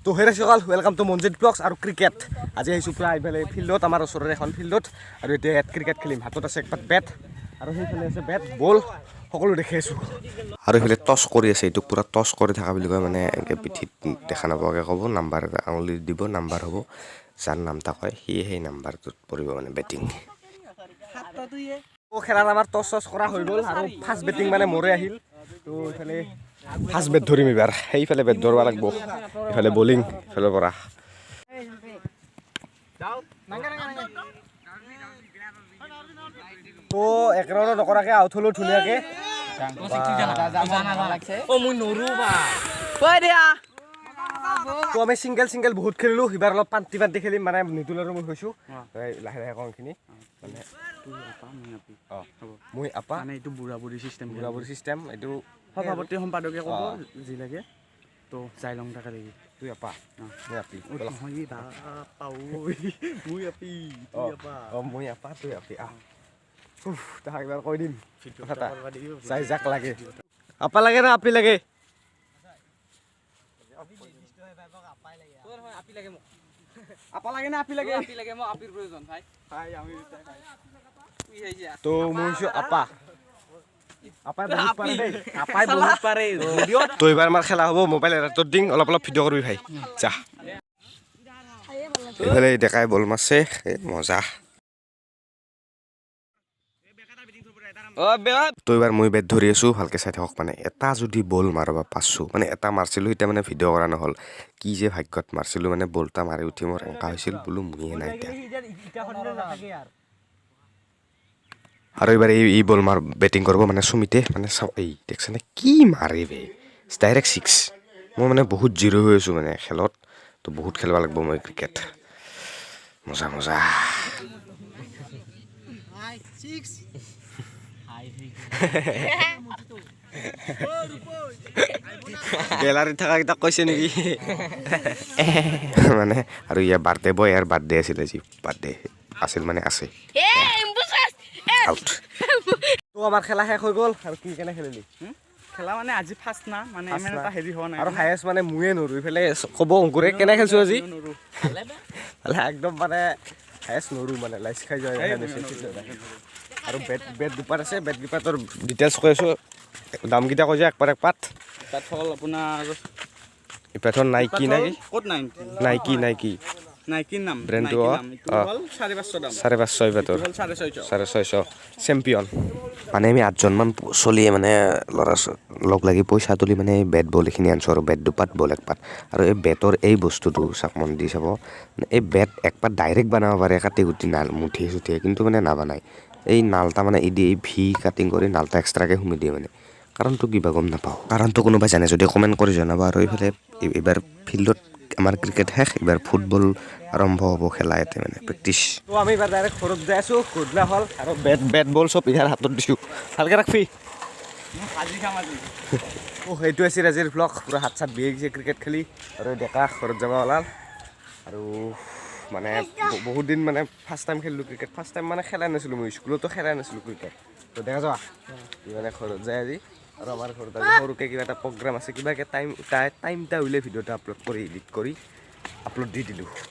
তো হেৰে সকল, welcome to Manjit blogs আৰু ক্ৰিকেট। আজি আহিছোঁ পূৰা এইফালে ফিল্ডত, আমাৰ ওচৰৰে এখন ফিল্ডত। আৰু এতিয়া ইয়াত ক্ৰিকেট খেলিম। হাতত আছে একপাত বেট আৰু সেইফালে আছে বেট, বল, সকলো দেখি আছোঁ। আৰু এইফালে টচ কৰি আছে। এইটোক পূৰা টচ কৰি থকা বুলি কয়। মানে এনেকৈ পিঠিত দেখা নোপোৱাকৈ ক'ব নাম্বাৰ এটা, আঙুলি দিব, নাম্বাৰ হ'ব। যাৰ নামটা কয়, সিয়ে সেই নাম্বাৰটোত পৰিব মানে বেটিং। তো খেলাত আমাৰ টচ চচ কৰা হৈ গ'ল আৰু ফাৰ্ষ্ট বেটিং মানে মোৰে আহিল। তো এইফালে ফাৰ্ষ্ট বেট ধৰিম এইবাৰ। সেইফালে বেট ধৰিব লাগিব, ইফালে বলিং ইফালৰ পৰা। তো এক ৰাউণ্ডো নকৰাকৈ আউট হ'লো ধুনীয়াকৈ। মই নৰো বা। তো আমি চিংগল চিংগল বহুত খেলিলোঁ, এইবাৰ অলপ পান্তি পান্তি খেলিম। মানে নিতুল আৰু মই হৈছোঁ। এই লাহে লাহে কওঁ এইখিনি মানে। অঁ, মই আপা। মানে এইটো বুঢ়া বুঢ়ী চিষ্টেম। বুঢ়া বুঢ়ী চিষ্টেম এইটো। সভাপতি সম্পাদকে ক'ব যি লাগে। তো যাই লং তাকে দেখি। তুই আপা, মই আপি। নহয় বাপা ঐ, মুই আপি, তুই আপা। অঁ, মই আপা, তুই আপি। আহ, উফ, তাহাক এবাৰ কৈ দিম কথা এটা। যাই যাক লাগে, আপা লাগে না আপি লাগে? আপা লাগে না আপি লাগে? আপি লাগে মোক, আপিৰ প্ৰয়োজন ভাই। ভাই, আমি তো মই হৈছোঁ আপা। আপাই বহুত পাৰে দেই। আপাই বহুত পাৰে। তো এইবাৰ আমাৰ খেলা হ'ব। মোবাইল এটা দিং, অলপ অলপ ভিডিঅ' কৰিবি ভাই, যা। এইফালে এই ডেকাই বল মাৰছে, এই মজা। তো এইবাৰ মই বেট ধৰি আছোঁ, ভালকৈ চাই থাকক। মানে এটা যদি বল মাৰবা পাৰছোঁ, মানে এটা মাৰছিলোঁ, এতিয়া মানে ভিডিঅ' কৰা নহ'ল। কি যে ভাগ্যত মাৰছিলোঁ, মানে বলটা মাৰি উঠি মোৰ এনেকুৱা হৈছিল, বোলো মুয়ে নাই এতিয়া। আৰু এইবাৰ এই বল মাৰ বেটিং কৰিব মানে সুমিতে। মানে চাওঁ, এই দেখছেনে কি মাৰে বে, ডাইৰেক্ট ছিক্স। মই মানে বহুত জিৰ' হৈ আছোঁ মানে খেলত। তো বহুত খেলিব লাগিব মই ক্ৰিকেট। মজা মজা। গেলাৰীত থকা কেইটাক কৈছে নেকি? মানে আৰু ইয়াৰ বাৰ্থডে বয়, ইয়াৰ বাৰ্থডে আছিল আজি, বাৰ্থডে আছিল মানে আছে। আউট। তো আমাৰ খেলা শেষ হৈ গ'ল। আৰু কি, কেনে খেলিলি? খেলা মানে আজি ফাৰ্ষ্ট না, মানে ইমান এটা হেৰি হোৱা নাই। আৰু হায়েষ্ট মানে ময়ে নৰো। ইফালে ক'ব অংকুৰে, কেনে খেলছোঁ আজি? নৰো। ভালে, একদম মানে হায়েষ্ট নৰো, মানে লাইচ খাই যায়। আৰু বেট দুপাত আছে, বেট দুপাতৰ ডিটেইলছ কৈ আছোঁ, দামকেইটা কৈ যায় একপাত একপাত। তাত হ'ল আপোনাৰ ইপাত হ'ল নাইকি নাকি? ক'ত নাইকি? নাইকি, নাইকি। নাইকিৰ নাম। ব্ৰেণ্ডটো। নাইকিৰ নাম। এইটো অ। হ'ল 550 দাম। 550 ইপাতৰ। হ'ল 650। 650, চেম্পিয়ন। মানে আমি আঠজনমান চলিয়ে মানে ল'ৰা লগ লাগি পইচা তুলি মানে এই বেট বল এইখিনি আনিছোঁ আৰু বেট দুপাত, বল একপাত। আৰু এই বেটৰ এই বস্তুটো চাওক, মন দি চাব। মানে এই বেট একপাত ডাইৰেক্ট বনাব পাৰে কাটি কুটি, নাল মুঠিয়ে চুঠিয়ে, কিন্তু মানে নাবানায়। এই নালটা মানে এই দি এই ভি কাটিং কৰি নালটা এক্সট্ৰাকৈ সুমি দিয়ে। মানে কাৰণটো কিবা গম নাপাওঁ। কাৰণটো কোনোবাই জানে যদি কমেণ্ট কৰি জনাব। আৰু এইফালে এইবাৰ ফিল্ডত আমাৰ ক্ৰিকেট শেষ, এইবাৰ ফুটবল আৰম্ভ হ'ব খেলা ইয়াতে, মানে প্ৰেক্টিচ। তো আমি এইবাৰ ডাইৰেক্ট ঘৰত যাই আছোঁ। গধূলা হ'ল আৰু বেট বল চব ইয়াৰ হাতত দিছোঁ, ভালকৈ ৰাখবি। আজি খাম আজি। অ', সেইটো আছিল আজিৰ ভ্লগ। পূৰা হাত চাত বিয়ে গৈছে ক্ৰিকেট খেলি। আৰু ডেকা ঘৰত যাব ওলাল। আৰু মানে বহুত দিন মানে ফাৰ্ষ্ট টাইম খেলিলোঁ ক্ৰিকেট। ফাৰ্ষ্ট টাইম মানে খেলাই নাছিলোঁ মই, স্কুলতো খেলাই নাছিলোঁ ক্ৰিকেট। তো দেখা যোৱা, ই মানে ঘৰত যায় আজি। আৰু আমাৰ ঘৰত আজি সৰুকৈ কিবা এটা প্ৰগ্ৰাম আছে। কিবাকৈ টাইম এটা উলিয়াই ভিডিঅ'টো আপলোড কৰি, এডিট কৰি আপলোড দি দিলোঁ।